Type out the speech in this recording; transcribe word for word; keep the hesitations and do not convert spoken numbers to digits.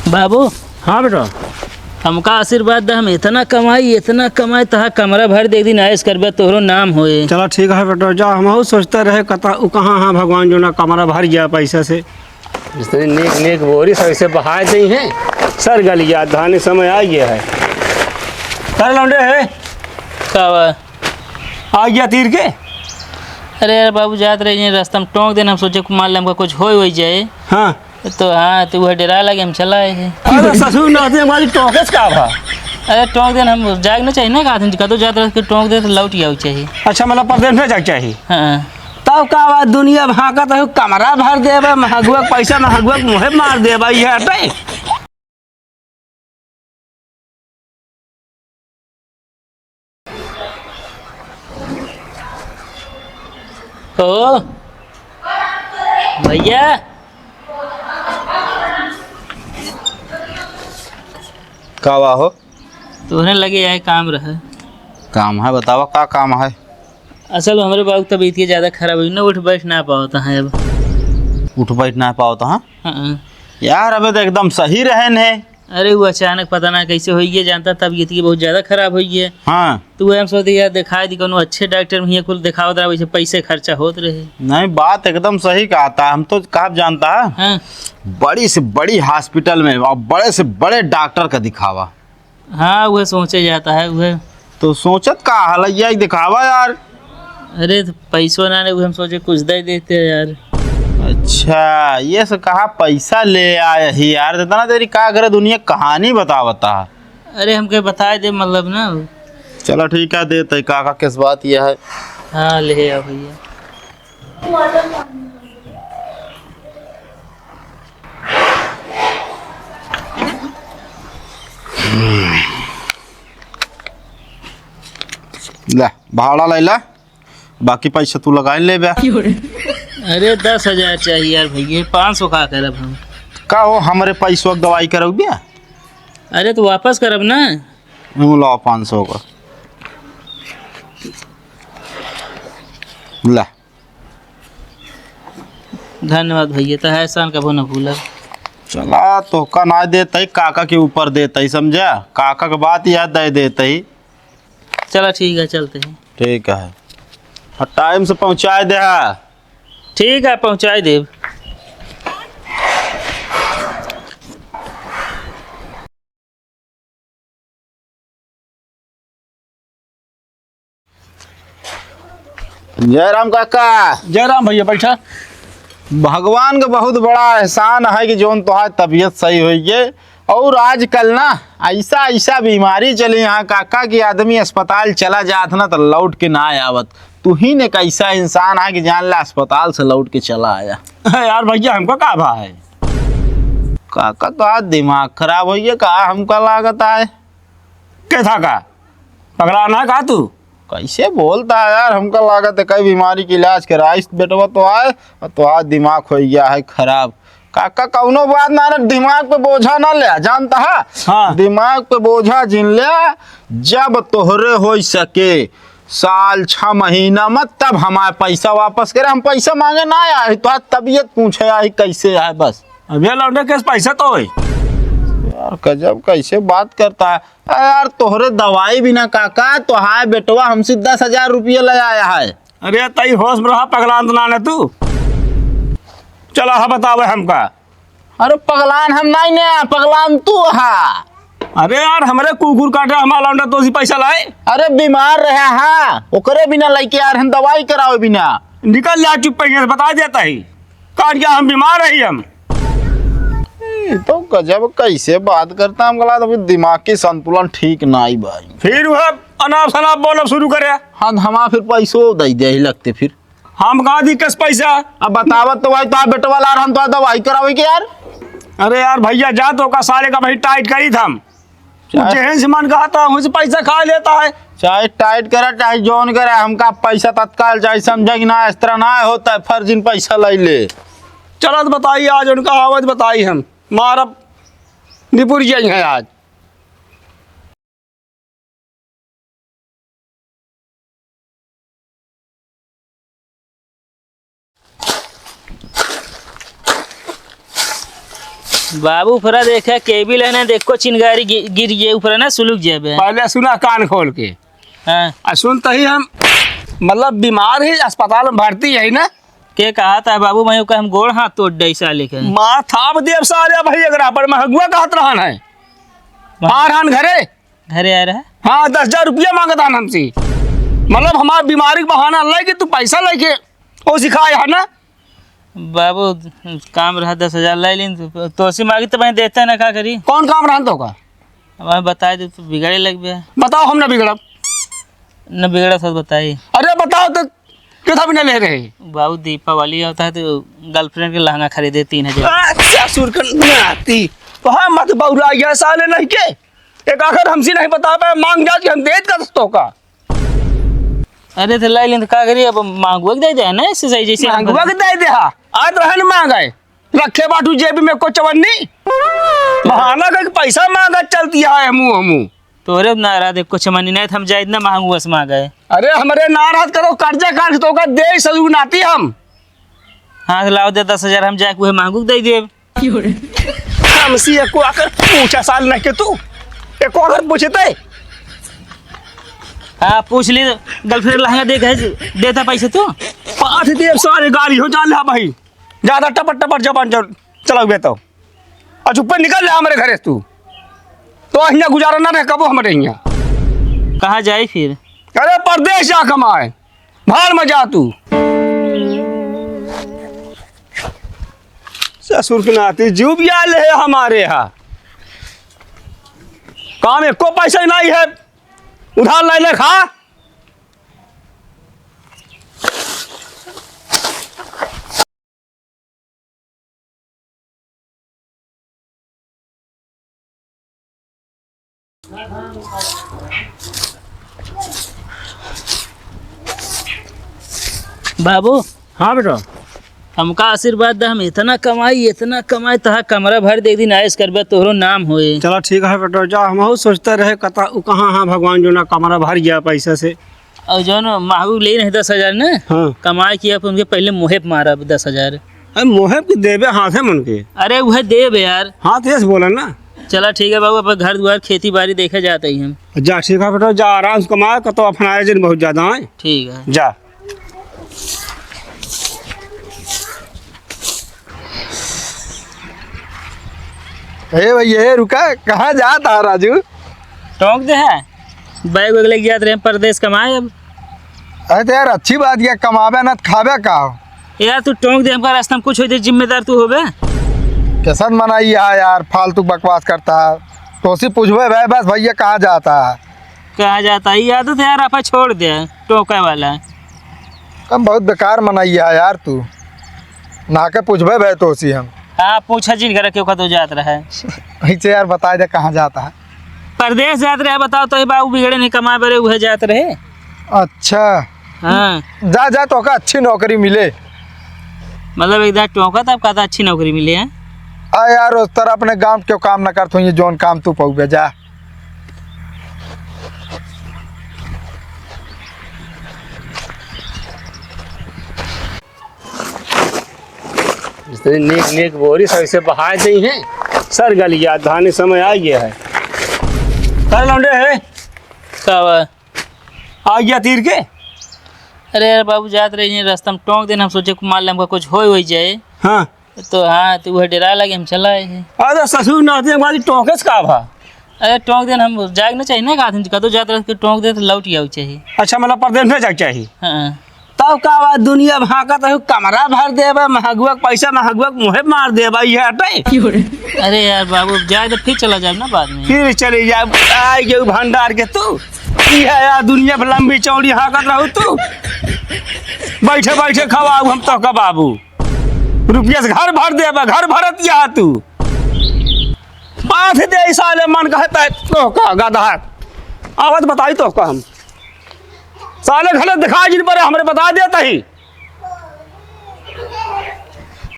बाबू। हाँ बेटा। हमका आशीर्वाद दा, हम इतना कमाई, इतना कमाई, तहा कमरा भर दे, एक दिन ऐश करबे, तोहरो नाम होए। चला ठीक है बेटा, जा, हमहू सोचते रहे कता उ कहाँ, हाँ भगवान, जो ना कमरा भर गया पैसा से। जितने नेक नेक बोरी सब ऐसे बहा दे हैं, सर गल गया, धाने समय आ गया है। कर लौंडे है। का बा? आ गया तीर के। अरे यार बाबू, जात रहे हैं, रास्ता में टोंक देन, हम सोचे मान ले हमका कुछ होई होई जाए। हाँ। तो हाँ, तो वह डेरा लगे, हम चला आए हैं। अरे ससुर, नाते हमारी टोंकेस का भा? अरे टोंक देन, हम जाए ना चाहिए ना, का आदमी कदो जात रहे के टोंक दे तो लौट जाओ चाहिए। अच्छा, मतलब परदेश में जाए चाहिए। हाँ। तब का बात, दुनिया भागत है, कमरा भर देबे, महगुआ के पैसा, महगुआ के मुँहे मार देबे, ये हटे। ओ भैया। का बा हो? तोहरे लगे यह काम रहे। काम है, बतावा का काम है? असल हमरे बाबू की तबीयत ज्यादा खराब हुई ना, उठ बैठ ना पावत है अब। उठ बैठ ना पावत है? हाँ। यार अबे तो एकदम सही रहन है। अरे वो अचानक पता ना कैसे होइए, जानता तबीयत की बहुत ज्यादा खराब हुई है। हाँ। तो वह हम सोचे यार दिखाई दी कोनो अच्छे डॉक्टर में, हियाँ कुल दिखावत रहा, वैसे पैसे खर्चा होत रहे। नहीं, बात एकदम सही कहा था, हम तो कहा जानता है। हाँ। बड़ी से बड़ी हॉस्पिटल में और बड़े से बड़े डॉक्टर का दिखावा। हाँ, वह सोचे जाता है, वह। तो सोचत का हलैया ही दिखावा यार। अरे, तो पैसो ना ने, वह हम सोचे कुछ दे देते यार। अच्छा, ये से कहा पैसा ले आए ही यार, इतना देरी का करे, दुनिया कहानी बतावता। अरे, हमके बताए दे, मतलब ना। चलो ठीक है, देते काका, किस बात यह है। हाँ, ले आओ भैया। ले, भाड़ा ले ला, बाकी पैसा तू लगाए ले बे। अरे, दस हजार चाहिए यार भैया, पाँच सौ का करब हम? का हो, हमरे पैसवा के दवाई करब बे? अरे, तो वापस करब ना। हम लाओ पाँच सौ का। ले। धन्यवाद भैया, तो एहसान कबो न भूलब। चला, तोहका ना देते ही, काका के ऊपर देते ही, समझा? काका के बात याद दे देते ही। चला, ठीक है, चलते हैं। ठीक है, और टाइम से पहुँचाए दे हा। ठीक है, पहुँचाए देब। जय राम काका। जय राम भैया, बैठा। भगवान का बहुत बड़ा एहसान है कि जौन तोहार तबीयत सही होइए। और आजकल ना ऐसा ऐसा बीमारी चली यहाँ काका कि आदमी अस्पताल चला जात ना तो लौट के ना आवत। तू ही ने कैसा इंसान है कि जान ला अस्पताल से लौट के चला आया। यार भैया, हमको का भा है? काका, तोहार दिमाग खराब होइए का, हमका लागत है। के था का? पगला ना का तू? कैसे बोलता है यार, हमका लागत है कई बीमारी के इलाज कराइस बेटवा तो आए, और तोहार दिमाग हो गया है खराब। काका, कौनो बात ना रे, दिमाग पे बोझा ना ले, जानता है? हाँ। दिमाग पे बोझा जिन ले, जब तोहरे हो सके, साल छह महीना में, तब हमार पैसा वापस करे। हम पैसा मांगे ना आए, तोहार तबीयत पूछे आए, कैसे आए, बस। अबे लौंडे, केस पैसा तो होई। यार, गजब कैसे बात करता है। अरे यार, तोहरे दवाई बिना काका, तोहार बेटवा हमसे दस हजार रुपया ले आया है। अरे, तई होश में रहा, पगलान तो ना ने तू। चला, हाँ, बतावे हमका। अरे, पगलान हम नहीं ने, पगलान तू हा। अरे यार, हमरे कुकुर काटे, हमारा लौंडा तो सी पैसा लाए। अरे, बीमार रहे, हाँ, ओकरे बिना लेके यार हम दवाई करावे बिना। निकल जा चुप पैसे, बता देता ही। काट गया, हम बीमार रही हम। ई तो गजब कैसे बात करता, हमका लागत अभी दिमाग के संतुलन ठीक नाई बा। फिर वह अनाप शनाप बोलब शुरू करे। हाँ, हमार फिर पैसो दे दे ही लगते फिर। हम कहाँ दी कस पैसा? अब बतावत तो भाई, तो बेटवा ला रहन तो दवाई करावे के यार। अरे यार भैया, जा तो का साले का भाई टाइट करी था हम। चाहे जेहन से मन कहता, उनसे पैसा खा लेता है। चाहे टाइट करा, चाहे जौन करा, हमका पैसा तत्काल चाहे, समझा कि ना, इस तरह ना होता है, फर्जिन पैसा ले ले। चलत बताई, आज उनका आवत बताई हम, मारब निपुर जाई है आज। बाबू, ऊपरा देखा, केबिल है ना, देखो, चिनगारी गि-, गिर गए ऊपरा ना, सुलुक जाबे। पहले सुना कान खोल के। हाँ। आ सुन, तही हम, मतलब, बीमार ही, अस्पताल में भर्ती है ना। के कहा था बाबू, मैं ओका हम गोड़ हाथ तोड़ दे साले के। मार थाप देब साले भाई, अगर अपन महंगुआ कहत रहन है। हाँ। आ रहन घरे। घरे आ रहा? हाँ, दस हजार रुपया मांगत हन हमसे। मतलब, हमार बीमारी के बहाना ले के तू पैसा लेके ओ सिखाए है ना? बाबू, काम रहा दस हजार ले लीन, तो, तोसे मांगी तो मैं देते ना, का करी? कौन काम रहन तो का? अब मैं बताई दे, तू बिगड़े लगबे। बताओ, हम ना बिगड़ब। न बिगड़ा था, बताई। अरे बताओ तो, कितना भी ना ले रहे। बाबू, दीपावली होता है तो girlfriend के लहंगा खरीदे तीन हजार। आ, ससुर के नाती, तो हम मत बौरा गया साले नहीं के। एक आखिर हमसे नहीं बता पाए, मांग जा कि हम देत का दोस्तों का। अरे तो लाई लें तो का करी, अब मांगुआ के दे दे ना, ऐसे सही जैसे हम मांगुआ के दे दे, हाँ। आज रहन मांग आए, रखे बाटू जेब में को चवन्नी, बहाना करके पैसा मांगा चलती है हमू, हमू। तोरे ना रहा दे कुछ मनी नहीं, हम जाए इतना मांगुआ से मांग आए। अरे हमरे ना रहा करो, कर्जा काट के तो का दे सजू नाती हम। हाँ, तो लाओ दे दस हजार, हम जाके वह मांगू के दे देब। हमसे एको आकर पूछा साल नहीं के तू, एको आकर पूछते। हाँ, पूछ ली, girlfriend लहंगा दे के देता पैसे तू? पाँच देव सारे गाड़ी हो जा ले भाई, ज्यादा टपट टपट जबान चल-, चलाओगे तो। और चुप्पे निकल ले हमारे घरे से तू, तो हियाँ गुजारा ना रहे कबो हमारे हियाँ। कहाँ जाई फिर? अरे परदेश जा कमाए। भाड़ में जा तू। ससुर के नाती जीव भी आले है हमारे यहाँ। काम एको पैसा नहीं है, उधार ले ले खा। बाबू। हाँ बेटा। हमका आशीर्वाद दे, हम इतना कमाई, इतना कमाई, तहा कमरा भर दे, एक दिन आयस करबे, तोहरो नाम होए। चला ठीक है बेटा, जा, हमहू सोचते रहे कता उ कहाँ है भगवान जो ना कमरा भर गया पैसा से। और जौन महंगू ले रहे दस हजार ने, हाँ। कमाई किया, पर उनके पहले मुँहे पे मारा दस हजार। अरे मुँहे पे देबे हाथे मन के। अरे उहे देबे यार। हाँ, तो ऐसे बोला ना। चला ठीक है बाबू, अपन घर दुआर खेती बाड़ी देखे जाते ही हम। जा ठीक है बेटा, जा आराम से कमाए, कतो अपन आयोजन बहुत ज्यादा है। ठीक है। जा। ए भैया, ए रुका, कहाँ जात हा राजू? टोंक दे है, बैग वैग लेके जात रहे परदेश कमाए अब। अरे तो यार, अच्छी बात, या कमाबे ना तो खाबे का? यार तू टोंक दे, हमका रास्ता में कुछ हो जाए, जिम्मेदार तू होबे। कैसन मनाई है यार, फालतू बकवास करता है। तोसी पूछबे भाई, बस भैया कहाँ जाता है? कहाँ जाता है? ये आदत यार, आप छोड़ दे, टोंके वाला। कम बहुत बेकार मनैया है यार तू। ना के पूछबे बे तोसी हम। हाँ, पूछा जिन करे क्यों कतो जात रहे। ऐसे यार बता दे कहाँ जाता है। परदेश जात रहे, बताओ तो ये बाबू बिगड़े नहीं, कमाए बरे उहे जात रहे। अच्छा। हाँ। जा, जा, तोका अच्छी नौकरी मिले। मतलब एक दाँय टोंका तब कहता अच्छी नौकरी मिले है। आ यार, उस तरह अपने गाँव क्यों काम ना करत हो, ये जौन काम तू पउबे, जा। इतनी नीक नीक बोरी सब इसे बहाय दई हैं। सर गलिया धान समय आ गया है। कर लौंडे है। का बा? आ गया तीर के? अरे यार बाबू, जात रही हैं, रास्ता में टोंक देन, हम सोचे मान ले हमका कुछ होई होई जाए। हाँ। तो हाँ, तो वह डेरा लगे, हम चला आए हैं। अरे ससुर नाते हमारी टोंकस का भा? अरे टोंक देन, हम जाए के ना चाहिए ना, का आदमी कतो जात रह के टोंक दे तो लौट आवे चाहिए। अच्छा, मतलब परदेश में जाए के चाहिए? हाँ। तब का बा, दुनिया भागत है, कमरा भर देबे, महगुआ के पैसा, महगुआ के मुँहे मार देबे, ये हटे। अरे यार बाबू, जाए तो फिर चला जाए ना बाद में। फिर चले जाए, आ गए भंडार के तू। ई है यार, दुनिया पर लंबी चौड़ी हाँकत रहू तू। बैठे बैठे खवाऊ हम तोहका बाबू। रुपया से घर भर देबे, घर भरत या तू। बात दे साले मन कहता है तोहका गधा। आवत बताई तोहका हम। साले घरे दिखाई जिन परे हमरे बता देता ही।